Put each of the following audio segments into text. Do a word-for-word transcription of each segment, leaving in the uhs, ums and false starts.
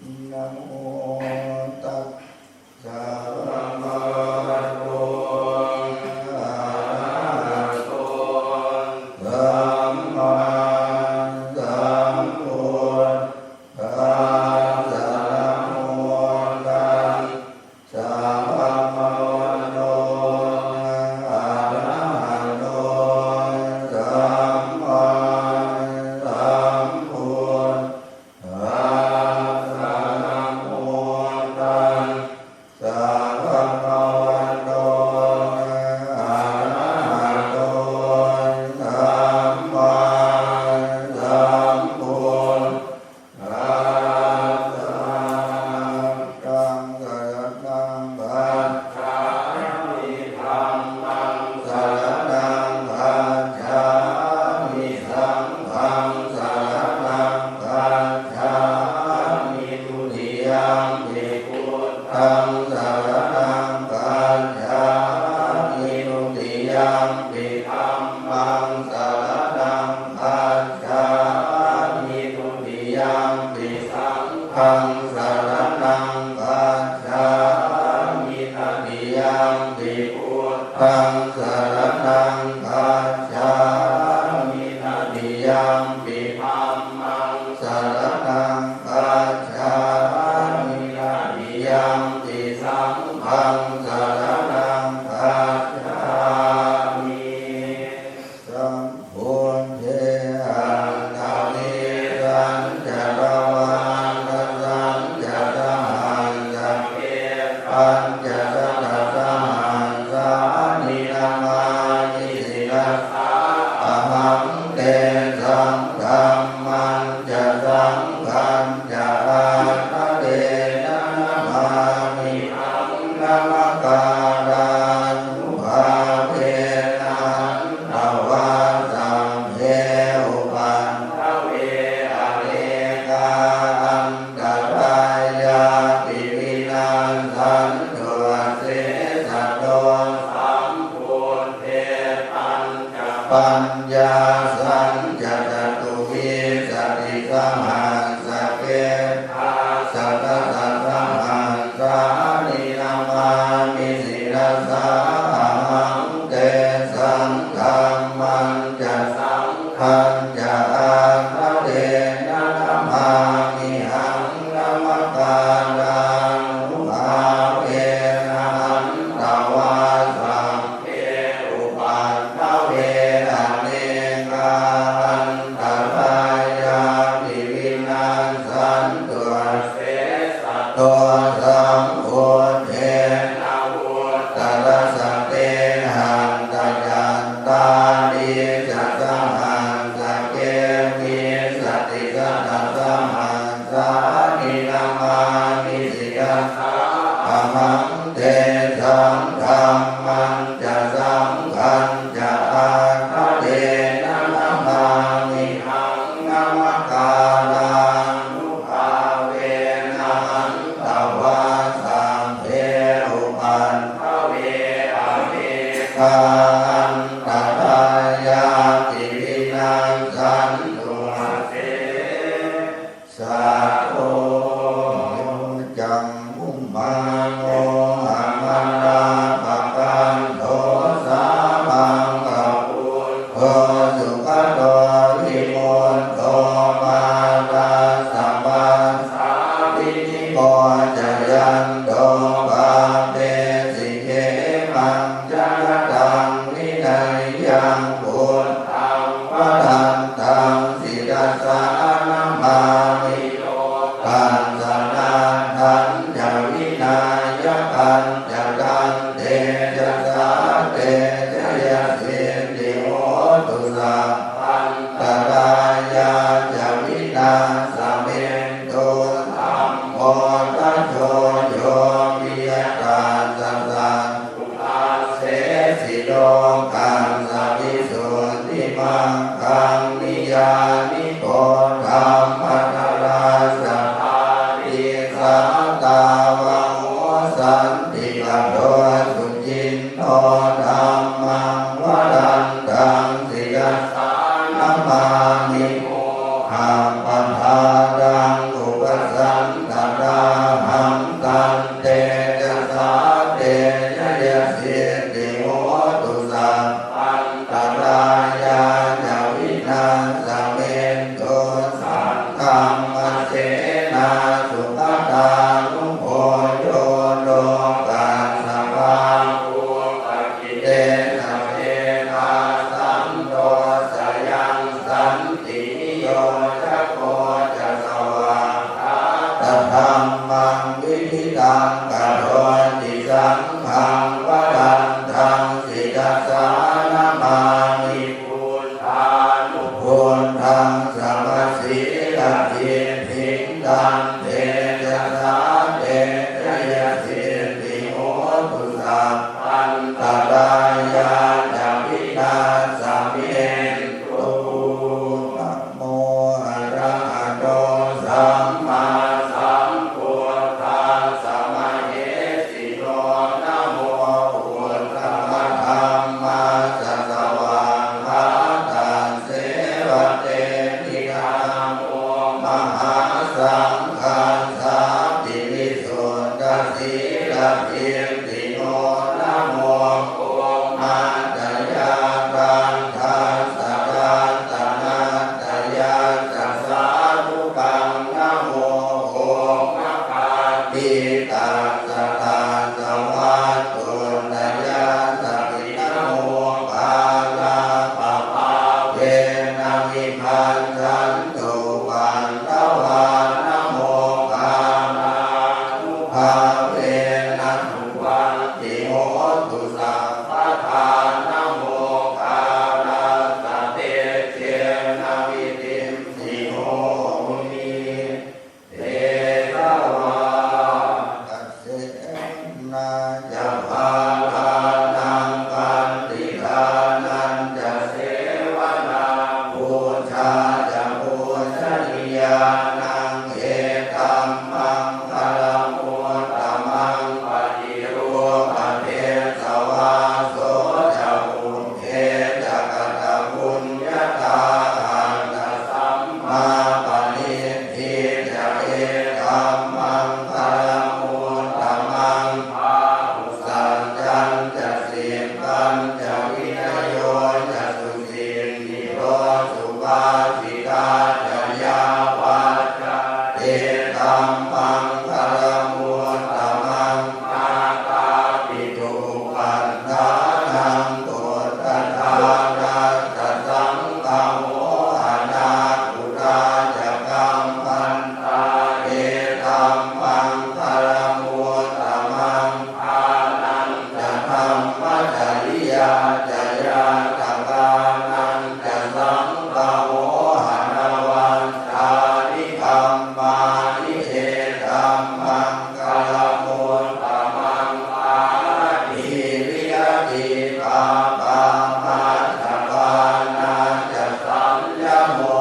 Namo tassa bhagavato arahato sammāsambuddhassa. Namo tassa bhagavato arahato sammāsambuddhassa. Namo tassa bhagavato arahato sammāsambuddhassa. Buddhaṃ saraṇaṃ gacchāmi. Dhammaṃ saraṇaṃ gacchāmi. Saṅghaṃ saraṇaṃ gacchāmi. Dutiyampi buddhaṃ saraṇaṃ gacchāmi. Dutiyampi dhammaṃ saraṇaṃ gacchāmi. Dutiyampi saṅghaṃ saraṇaṃ gacchāmi. Tatiyampi buddhaṃ saraṇaṃ gacchāmi. Tatiyampi dhammaṃ saraṇaṃ gacchāmi. Tatiyampi saṅghaṃ saraṇaṃ gacchāmi. Sambuddhe aṭṭhavīsañca dvādasañca sahassake pañcasatasahassāni namāmi sirasā ahaṃ. Tesaṃ dhammañca saṅghañca ādarena namāmihaṃ. Namakārānubhāvena hantvā sabbe upaddave anekā antarāyāpi vinassantu asesato. Sambuddhe pañcapāyāsañca catuvīsatisahassake dasasatasahassāni namāmi sirasā ahaṃ. Tesaṃ dhammañca saṅghañca ādarena namāmihaṃ. Namakārānubhāvena hantvā sabbe upaddave anekā antarāyāpi vinassantu asesato. Sambuddhe navuttarasate aṭṭhacattāḷīsasahassake vīsatisatasahassāni namāmi sirasā ahaṃ. Tesaṃ dhammañca saṅghañca ādarena namāmihaṃ. Namakārānubhāvena hantvā sabbe upaddave anekā antarāyāpi vinassantu ase sato. Yo cambumāno amanāpakaṇṭho sāmaṃ abuddho sugato vimutto mātassa passa vinimocayanto pāpesi khemaṃ janataṃ vineyyaṃ buddhaṃ varantaṃ sirasā namāmi. Lokassa nāthañca vināyakañca tantejasā te jayasiddhi hotu sabbantarāyā ca vināsamentu. Dhammo dhajo yo viya tassa satthu dassesi lokassa visuddhimaggaṃ niyyāniko dhammadharassa antarāhaṃ, tantejasā te jayasiddhi hotu. Sabbantarāyā ca vināsamentu, saddhammasenā sugatānugo yo lokassa pāpū pagirena petāsanto, sayaṃ santiniyojako ca svākkhātadhammaṃ viditaṃ karoti. Saṅghaṃ varantaṃ sirasā namāmi, buddhānubuddhaṃ samasīladiṭṭhiṃ, tantejasā te jayasiddhi hotu. Sabbantarāyā ca vināsamentu. Namo arahato sammāsambuddhassa mahesino. Namo uttamadhammassa svākkhātasseva tenidha. Namo mahāsaṅghassāpi visuddhasīladiṭṭhino. Namo omātyāraddhassa ratanattayassa sādhukaṃ. Namo omakātītassa tassa vatthuttayassapi. Namo kārāppabhāvena vigacchantu upaddavā. Namo kārānubhāvena suvatthi hotu sabbadā. Namo kārassa tejena vidhimhi homi tejavā. Dassenā ca bālānaṃ pattidānañca sevanā, pūjā ca pūjanīyānaṃ etammaṅgalamuttamaṃ. Paṭirūpadesavāso ca pubbe ca katapuññatā, attasammāpaṇidhi ca etammaṅgalamuttamaṃ. Bāhusaccañca sippañca vinayo ca susinndiro, subhāsitā ca yā vācā etammaṅgalamuttamaṃ. Mātāpituupaṭṭhānaṃ puttadārassa saṅgaho, anākulā ca kammantā etammaṅgalamuttamaṃ. Dānañca dhammacariyā ca ñātakānañca saṅgaho, anavajjāni kammāni etammaṅ galamuttamaṃ. Āratī viratī pāpā majjapānā ca saññamo,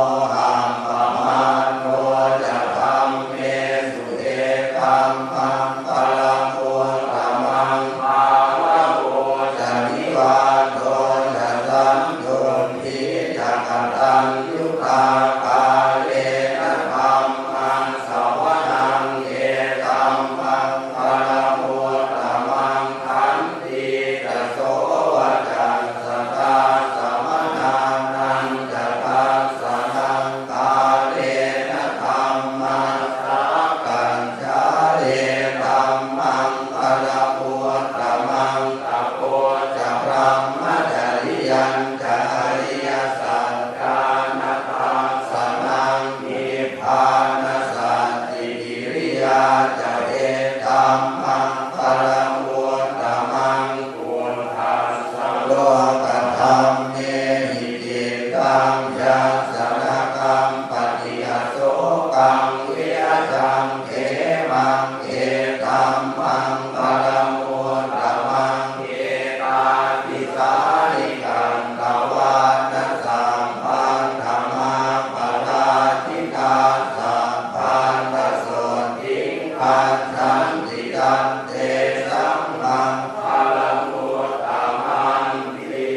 appamādo ca dhammesu etammaṅgalamuttamaṃ. Gāravo ca nivāto ca santuṭṭhī ca kataññutā, kālena dhamma ssavanaṃ etammaṅgalamuttamaṃ. Khantī ca sovacassatā samaṇānañca dassanaṃ, kālena dhammasākacchā etammaṅgalamuttamaṃ. Tapo ca brahmacariyañca ariyasaccāna dassanaṃ, nibbānasacchikiriyā ca etammaṅgalamuttamaṃ. Phuṭṭhassa lokadhammehi cittaṃ yassa na kampati, asokaṃ virajaṃ khemaṃ etammaṅgalamuttamaṃ. Etādisāni katvāna sabbatthamaparājitā, sabbattha sotthiṃ gacchanti tantesaṃ maṅgalamuttamanti.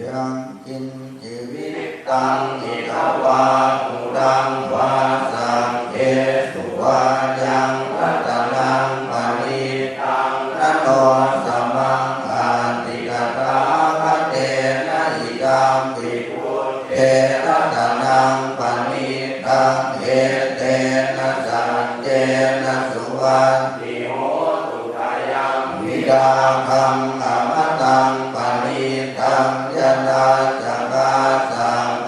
Yaṅkiñci vittaṃ idha vā huraṃ vā, saggesu vā tena suvatthi hotu. Khayaṃ virāgaṃ amataṃ paṇītaṃ, yadajjhagā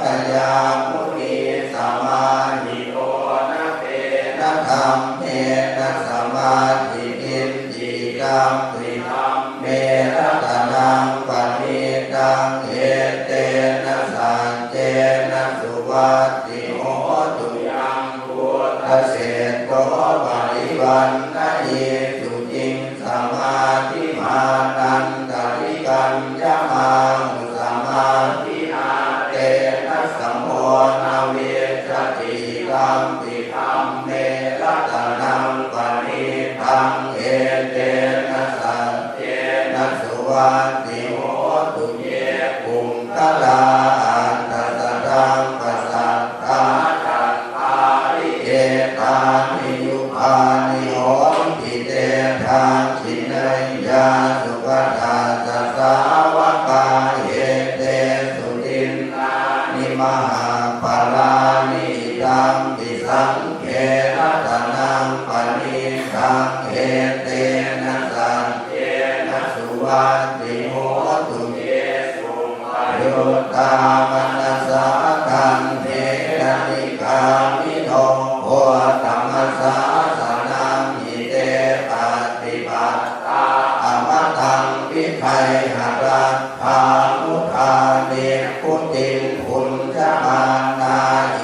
sakyamunī samāhito, na tena dhammena samatthi kiñci, idampi dhamme ratanaṃ paṇītaṃ, etena saccena suvatthi hotu. Yaṃ buddhaseṭṭho parivaṇṇayī suciṃ, samādhimānantarikaññamāhu, samādhinā tena samo na vijjati, idampi dhamme ratanaṃ paṇītaṃ, etena saccena suvatthi hotu. Ye puggalā aṭṭha sataṃ pasaṭṭhā, cattāri etāni yugāni honti, te dakkhiṇeyyā sugatassa sāvakā, etesu dinnāni mahapphalāni, idampi saṅghe ratanaṃ paṇītaṃ, etena saccena suvatthi hotu. Ye suppayuttā manasā daḷhena, nikkāmino gotamasāsanamhi, te pattipattā amataṃ vigayha, lab bā mudhā nibbutiṃ bhuñjamānā,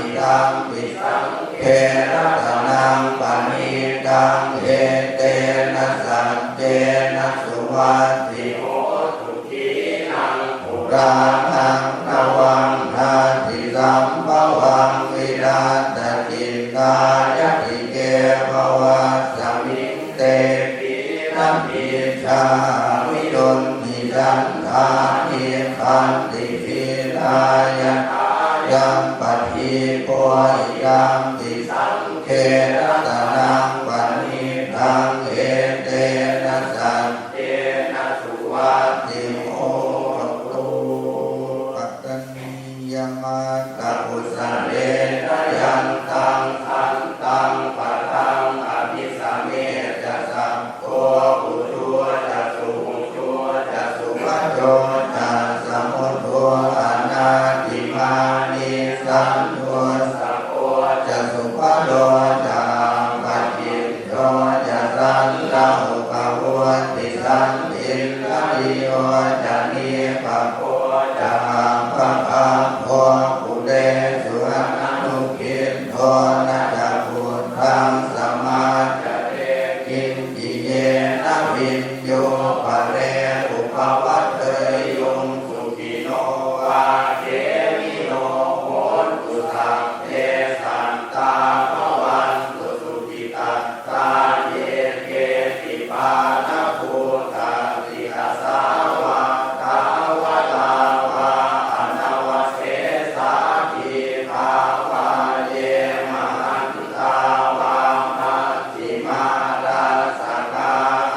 idampi saṅghe ratanaṃ paṇītaṃ, etena saccena suvatthi hotu. Khīṇaṃ purāṇaṃ navaṃ natthi sambhavaṃ, virattacittāyatike bhavasmiṃ, te khīṇabījā aviruḷhichandā, nibbanti dhīrā yathāyampadīpo, idampi saṅghe ratanaṃ paṇītaṃ, etena saccena suvatthi hotu. Pattani yamatthakusalena, yantaṃ santaṃ padaṃ abhisamecca, sakko ujū ca suhujū ca, suvaco cassa mudu anatimānī, santussako ca subharo ca, appakicco ca sallahukavutti, santindriyo ca nipako ca, appagabbho kulesu ananugiddho, na ca khuddaṃ samācare kiñci, yena viññū pare upavadeyyuṃ. Sukhino vā khemino hontu, sabbe santā bhavantu sukhitattā, ye keci pāṇabhūtatthi, tasā vā thāvarā vā anavasesā, dīghā vā ye mahantā vā, majjhimā rassakā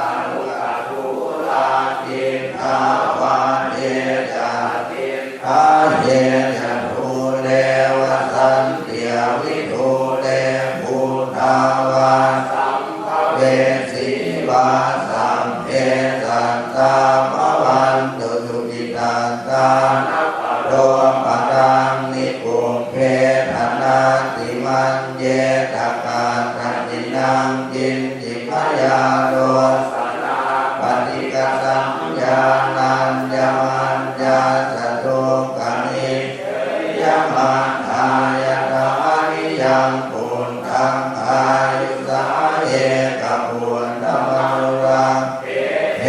aṇukathūlā, diṭṭhā vā ye ca adiṭṭhā, ye ca dūre vasanti avidūre, bhūtā vā sambhavesī vā, sabbe sattā bhavantu sukhitattā, na paro paraṃ nikubbetha, nātimaññetha katthaci naṃ kiñci, byārosanā paṭighasaññā, nāññamaññassa dukkhamiccheyya, mattā yathā niyaṃ puttaṃ, āyusā ekaputtamanurakkhe,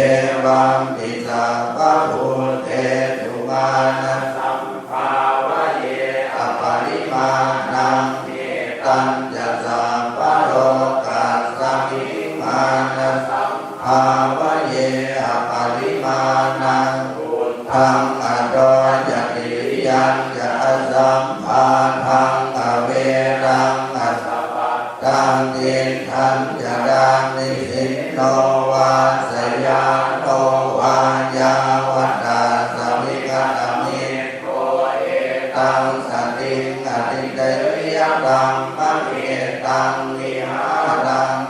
evampi sabbabhūtesu, mānasam bhāvaye aparimāṇaṃ, mettañca sabbalokasmiṃ, mānasam bhāvaye aparimāṇaṃ, uddhaṃ adho ca tiriyañca, asambādhaṃ averaṃ asapattaṃ, tiṭṭhañcaraṃ nisinno vā, sayāno vā yāvatassa vigatamiddho, etaṃ satiṃ adhiṭṭheyya, brahmametaṃ vihāraṃ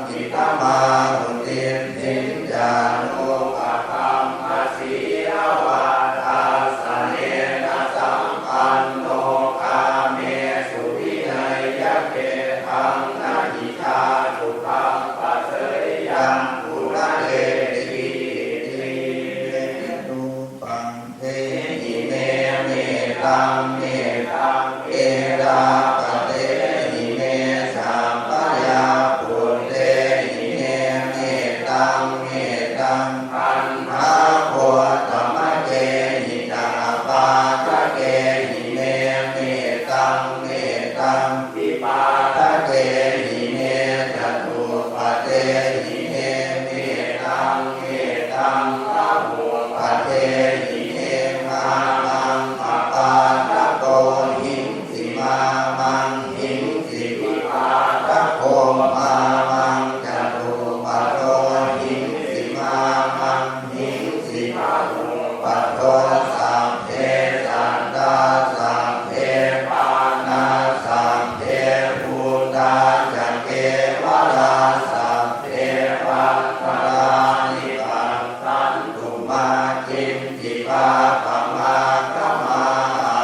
Dehi me mettaṃ mettaṃ bahūpadehi me, mā maṃ apādato hiṃsi, mā maṃ hiṃsi vipādako, mā maṃ ca dūpato hiṃsi, mā maṃ hiṃsi bahūpato. Sabbe sattā sabbe pāṇā sabbe bhūtā ca kevalā, sabbe bhadrāni passantu mā kiñci pāpam āgamā.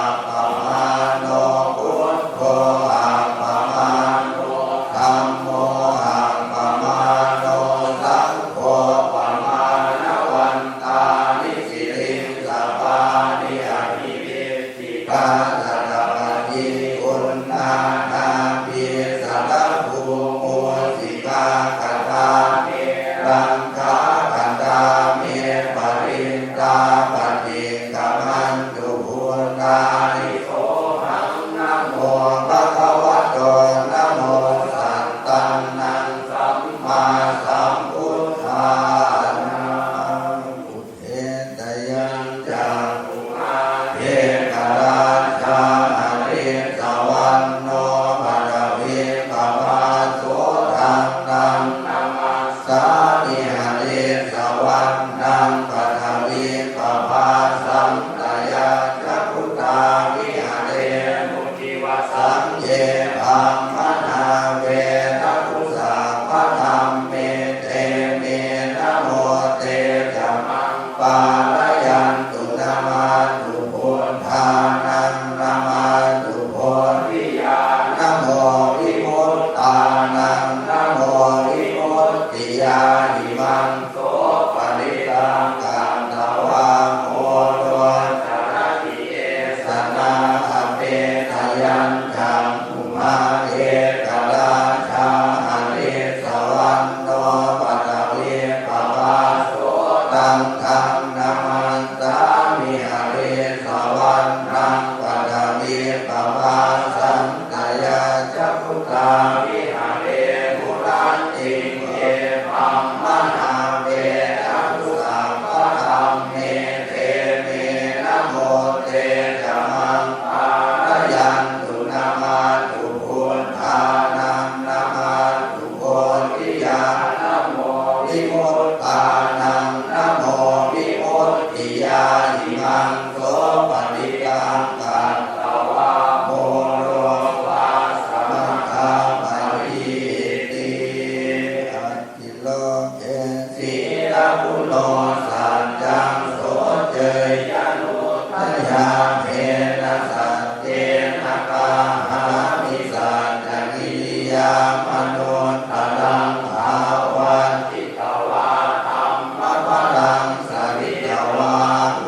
Appamāṇo buddho, appamāṇo dhammo, appamāṇo saṅgho, pamāṇavantāni sirīsapāni ahi vicchikā satapadī uṇṇānābhī sarabū mūsikā, katā me rakkhā katā me parittā, paṭikkamantu bhūtāni. Sohaṃ namo bhagavato, namo sattannaṃ sammāsambuddhānaṃ. Udetayañcakkhumā ekarājā harissavaṇṇo paṭhavippabhāso, taṃ taṃ namassāmi harissavaṇṇaṃ paṭhavippabhāsaṃ, tayajja guttā viharemu divasaṃ. Ye brāhmaṇā vedagu sabbadhamme, te me namo te ca maṃ pālayantu. Namatthu buddhānaṃ, namatthu bodhiyā, namo vimuttānaṃ, namo vimuttiyā. Imaṃ so parittaṃ katvā moro carati esanā. Apetayañcakkhumā ekarājā harissavaṇṇo paṭhavippabhāso, taṃ taṃ namassāmi harissavaṇṇaṃ paṭhavippabhāsaṃ, tayajja guttā viharemu rattiṃ. Ye brāhmaṇā vedagu sabbadhamme, te me namo te ca maṃ pālayantu. Namatthu buddhānaṃ, namatthu bodhiyā, namo vimuttānaṃ, namo vimuttiyā. Imaṃ so parittaṃ katvā moro vāsamakappayīti. Atthi loke sīlaguṇo saccaṃ soceyyanuddayāpena, saccena kāhāmi saccakiriyamanuttaraṃ. Āvajjitvā dhammabalaṃ saritvā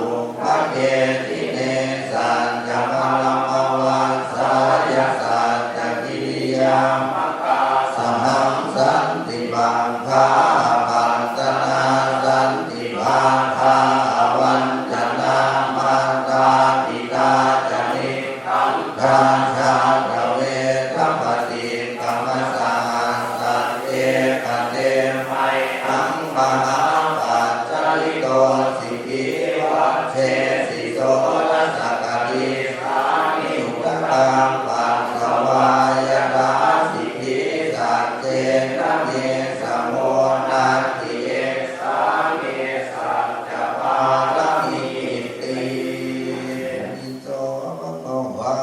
ubbhake jine, saccabalamavassāya saccakiriyamakāsahaṃ. Santi pakkhā apattanā, santi bādā avañcanā, mātā pitā ca nikkhantā, jātaveda paṭikkama. Saha sacce kate mayhaṃ mahāpajjalito sikhī, vajjesi soḷasa karīsāni udakaṃ passaveyyātha sikhī. Saccena me samo natthi, esā me saccapāramīti. Itipi so bhagavā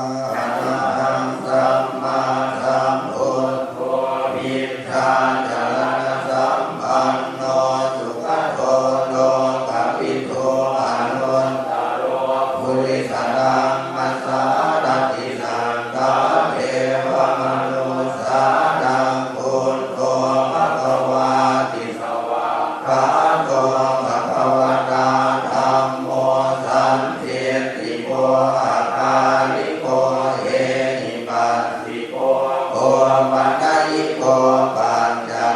arahaṃ sammāsambuddho vijjācaraṇasampanno sugato lokavidū anuttaro purisadammasārathi satthā devamanussānaṃ buddho bhagavāti. Svākkhāto bhagavatā dhammo sandiṭṭhiko akāliko ehipassiko opanayiko pacca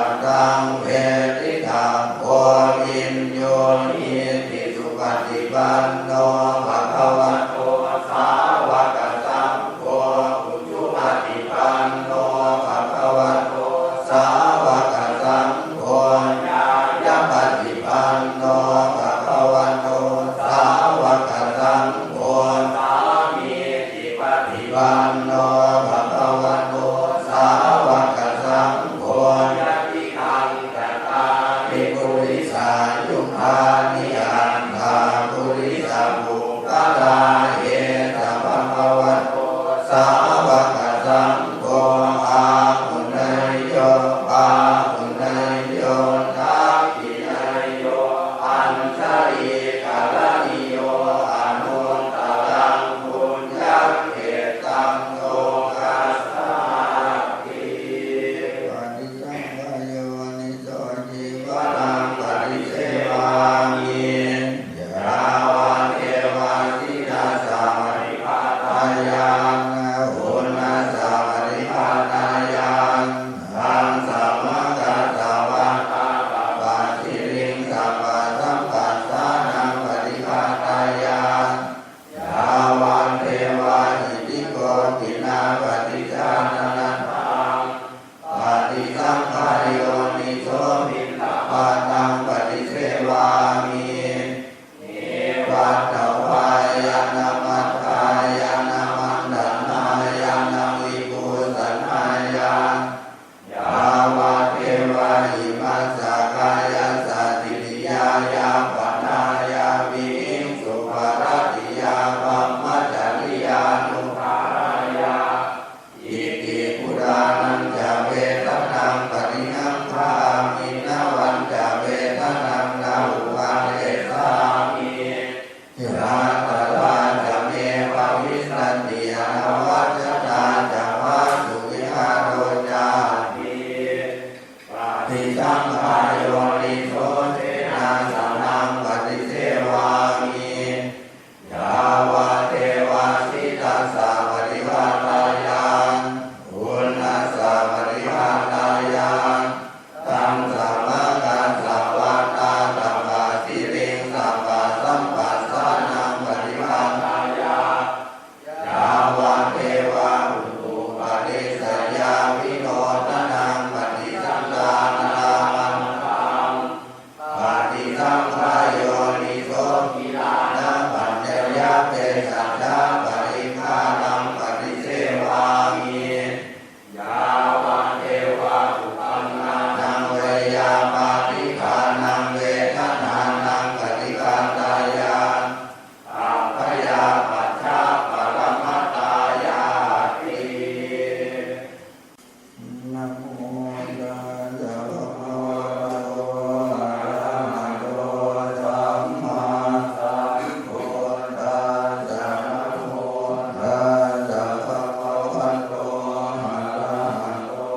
yoniso piṇḍapātaṃ paṭisevāmi. Neva davāya na madāya na maṇḍanāya na vibhūsanāya, yāvadeva imassa kāyassa ṭhitiyā yāpanāya vihiṃsuparatiyā brahmacariyānuggahāya, iti purāṇañca vedanaṃ paṭihaṅkhāmi navañca vedanaṃ na uppādessāmi, yātrā ca me bhavissati anavajjatā ca phāsuvihāro cāti. Paṭisaṅkhā yoniso senāsanaṃ paṭisevāmi, yāvadeva sītassa paṭighātāya uṇhassa paṭighātāya tamsamaggassa vātātapasiriṃsapasamphassānaṃ paṭighātāya, yāvadeva utuparissayavinodanaṃ paṭisallānārāmatthaṃ. Paṭisaṅkhā yoniso gilānapaccayabhesajjaparikkhāraṃ paṭisevāmi, yāvadeva uppannānaṃ veyyābādhikānaṃ vedanānaṃ paṭighātāya abyāpajjhaparamatāyāti. Namo tassa bhagavato arahato sammāsambuddhassa. Namo tassa bhagavato arahato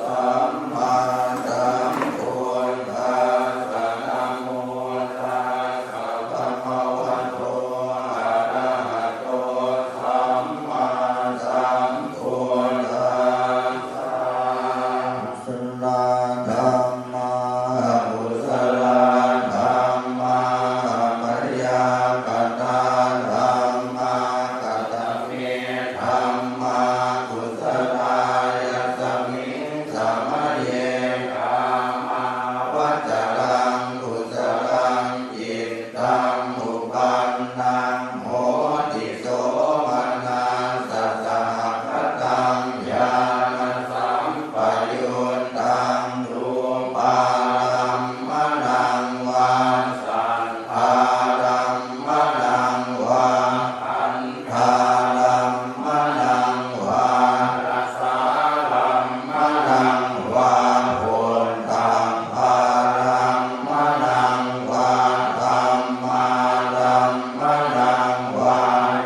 sammāsambuddhassa. Namo tassa bhagavato arahato sammāsambuddhassa. Kusalā dhammā, akusalā dhammā, abyākatā dhammā. Katame dhammā kusalā? Yasmiṃ samaye kāmāvacaraṃ kusalaṃ cittaṃ uppannaṃ hoti somanassasahagataṃ ñāṇasampayuttaṃ rūpārammaṇaṃ vā saddārammaṇaṃ vā gandhārammaṇaṃ vā rasārammaṇaṃ vā phoṭṭhabbārammaṇaṃ vā dhammārammaṇaṃ vā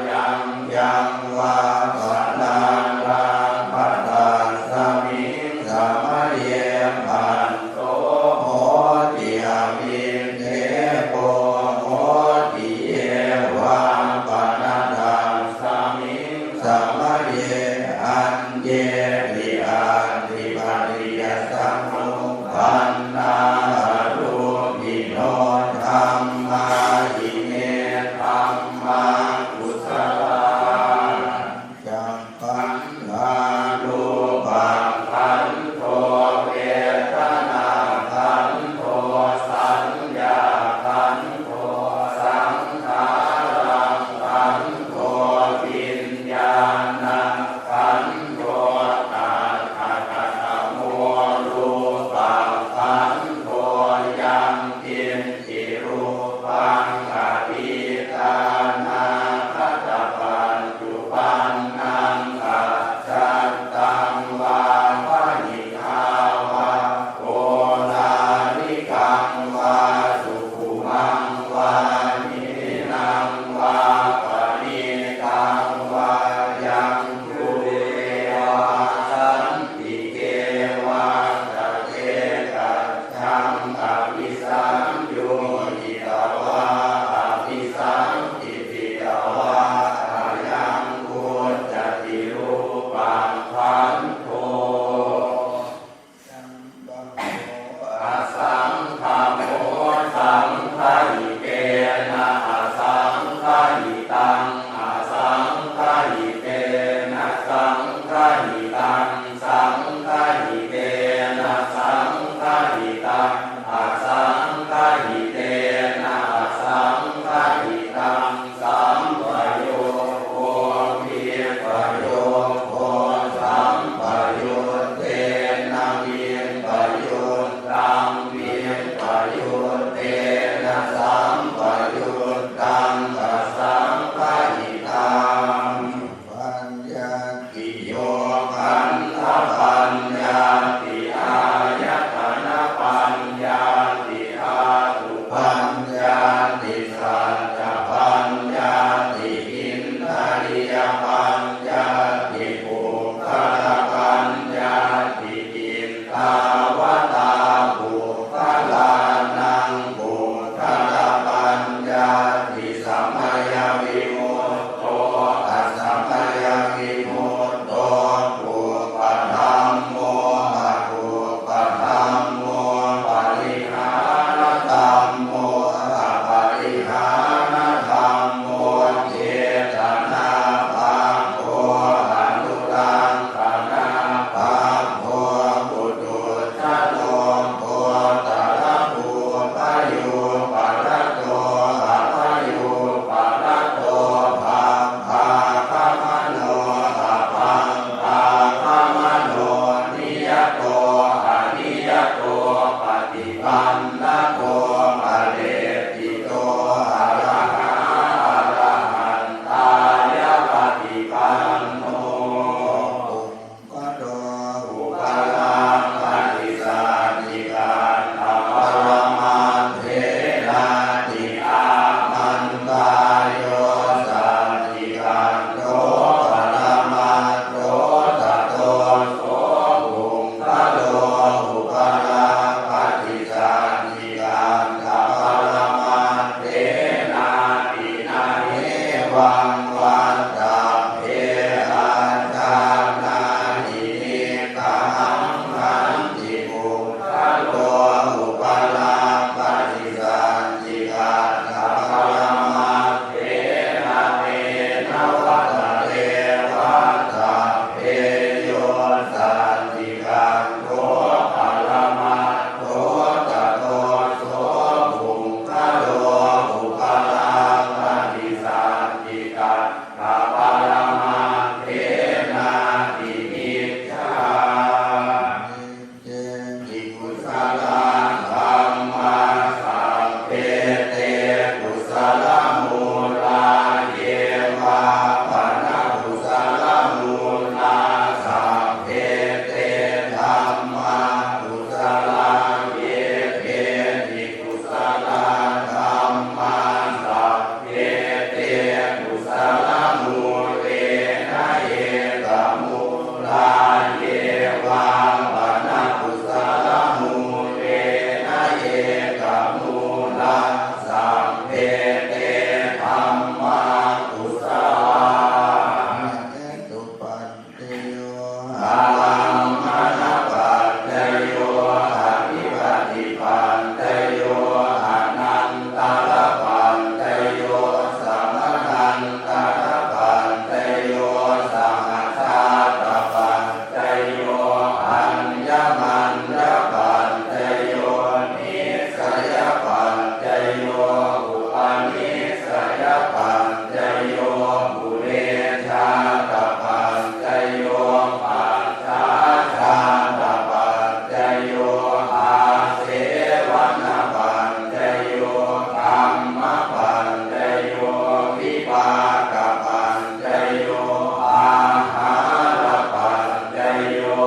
yaṃ yaṃ vā panārabbha, tasmiṃ samaye phasso hoti, avikkhepo hoti, ye vā pana tasmiṃ samaye aññepi atthi paṭiyasamuppannā arūpino dhammā, ime dhammā kusalā. Pañcakkhandhā: rūpakkhandho, vedanākkhandho, saññākkhandho, saṅkhārakkhandho, viññāṇakkhandho. Tattha katamo rūpakkhandho? Yaṅkiñci rūpaṃ atītānāgatapaccuppannaṃ ajjhattaṃ vā bahiddhā vā oḷārikaṃ vā sukhumaṃ vā hīnaṃ vā paṇītaṃ vā yaṃ dūre vā santike vā tadekajjhaṃ abhisaññūhitvā abhisaṅkhipitvā ayaṃ vuccati rūpakkhandho. Asaṅkhamo saṅkhahitena asaṅkhahitaṃ asaṅkhahitena saṅkhahitaṃ saṅkhahitena saṅ paṭipannago phaleṭṭhito arahā arahattāya paṭipanno. Puggalo upalabbhati saccikaṭṭhaparamatthenāti. Āmantā. Yo saccikaṭṭho paramattho tato so puggalo upalabbhati saccikaṭṭhaparamatthenāti. Na hevaṃ vattabbe. Ājānāhi nikkhaṃ. Hañci puggalo upalabbhati saccikaṭṭhaparamatthenāti. Na tena vata re vattabbe. Yo saccikaṭṭho paramattho tato so puggalo upalabbhati saccikaṭṭhaparamatthenāti micchā. Nicceti kusalā dhammā sabbe te kusalamūlā. Ye vā pana kusalamūlā sabbe te dhammā kusalā. Ye keci kusalā dhammā sabbe te kusalamūlena ekamūlā. Ye vā pana kusalamūlena ekamūlā sabbe te dhammā kusalā. Hetupac cayo, ārammaṇapaccayo, adhipatipaccayo, anantarapaccayo, samanantarapaccayo, sahajātapaccayo, aññamaññapaccayo, nissayapaccayo, upanissayapaccayo, purejātapaccayo, pacchājātapaccayo, āsevanapaccayo, kammapaccayo, vipākapaccayo, āhārapaccayo,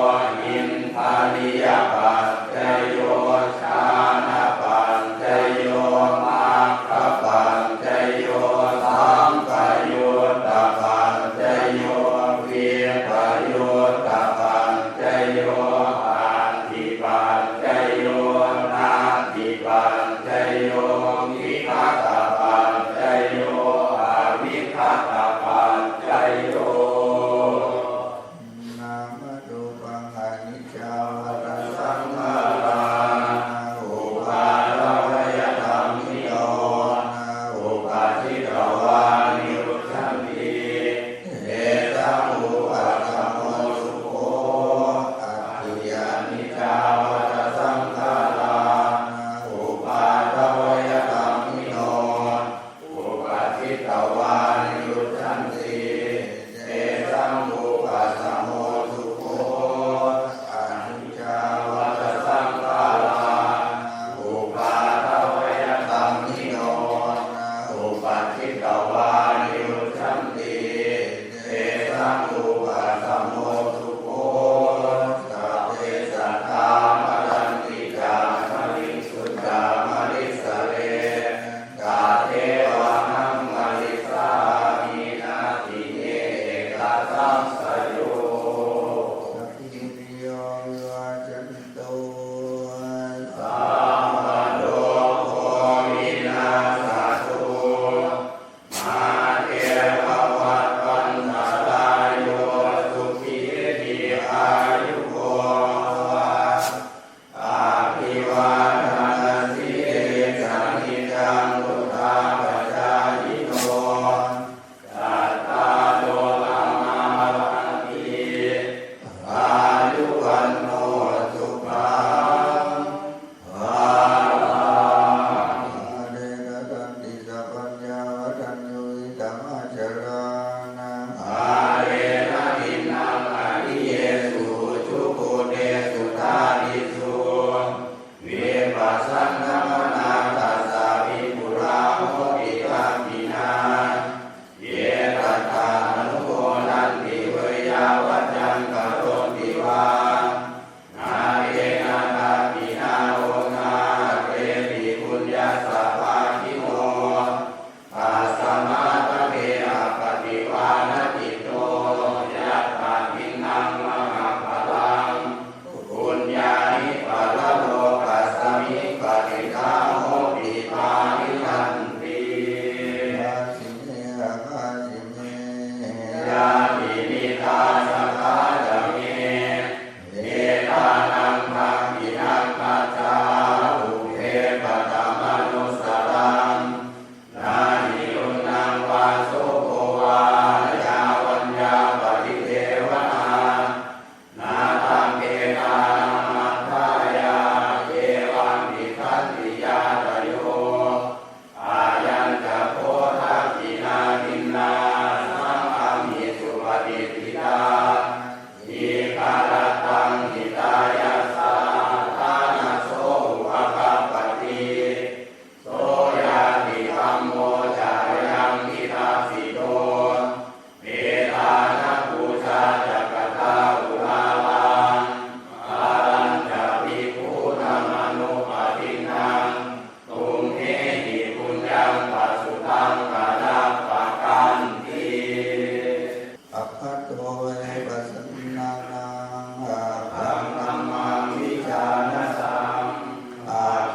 indriyapaccayo, jhānapaccayo, maggapaccayo, sampayuttapaccayo, vippayuttapaccayo, atthipaccayo, natthipaccayo, vigatapaccayo, avigatapaccayo. Nāmarūpaṃ aniccā vata saṅkhārā,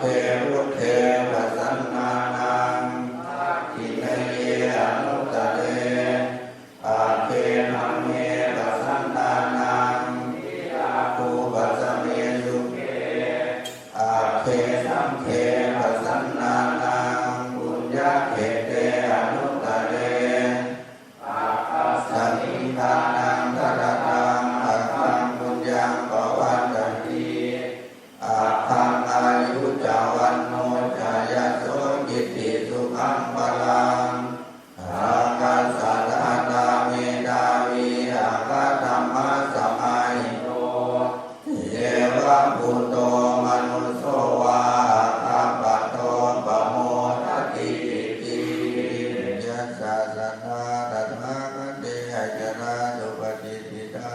Buddhe pasannānaṃ dakkhiṇeyye anuttare, agge dhamme pasannānaṃ virāgūpasame sukhe, agge saṅghe pasannānaṃ puññakkhette anuttare, aggassa nibbānaṃ darataṃ aggaṃ puññaṃ pavaḍḍhanti, aggaṃ āyu ca vaṇṇo ca yaso kitti sukhaṃ balaṃ, aggassa dātā medhāvī aggadhammasamāhito, devabhūto manusso vā aggappatto pamodatīti. Yassa saddhā tathāgate acarā suppatiṭṭhitā,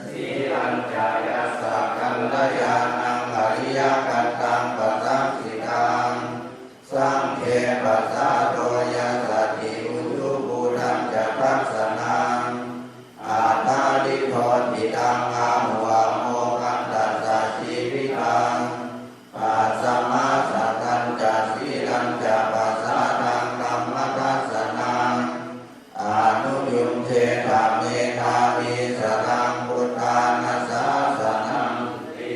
sīlañca yassa kalyāṇaṃ ariyakantaṃ pasaṃsitaṃ, saṅghe pasādo yassati ujuvudañca dassanaṃ, attādiṭṭhonidhaṃ āhu amoghantassa jīvitaṃ, tasmā saddañca sīlañca pasādaṃ dhammadassanaṃ, anuyuñjetha medhāvī saraṃ buddhāna sāsananti.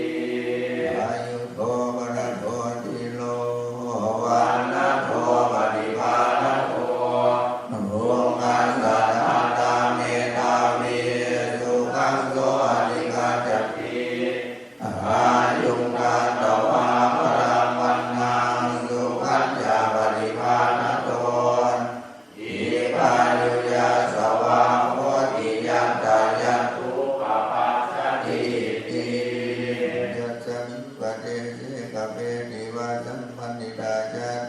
Āyudo balado dhīro vaṇṇado paṭibhāṇado, bhūmassa dātā medhāvī sukhaṃ so adhigacchati, āyuṃ datvā balaṃ vaṇṇaṃ sukhañca paṭibhāṇado, dīghāyu yasavā hoti yattha yatthūpapajjatīti. Yasmiṃ padese kapehi vā sampāṇintā jāti,